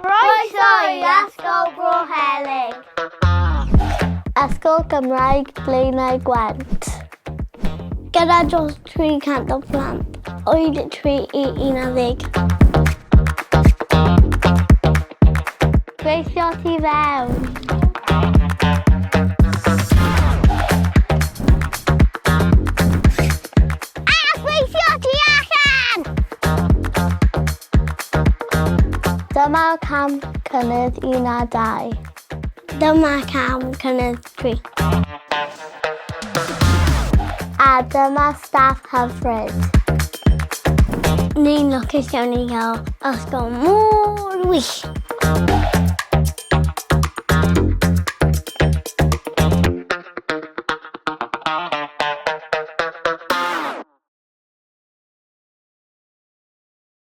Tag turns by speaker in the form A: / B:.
A: Croeso i Ysgol Bro Helyg. Ysgol Gymraeg Blaenau Gwent. Gyda dros 300 o plant, oed 3 i 11. Gweithio tu fewn. A gweithio tu allan! Dyma cam cynnydd 1 a 2. Dyma cam cynnydd 3. A dyma staff hyfryd. Ni'n lwcus iawn i gael ysgol mor wych.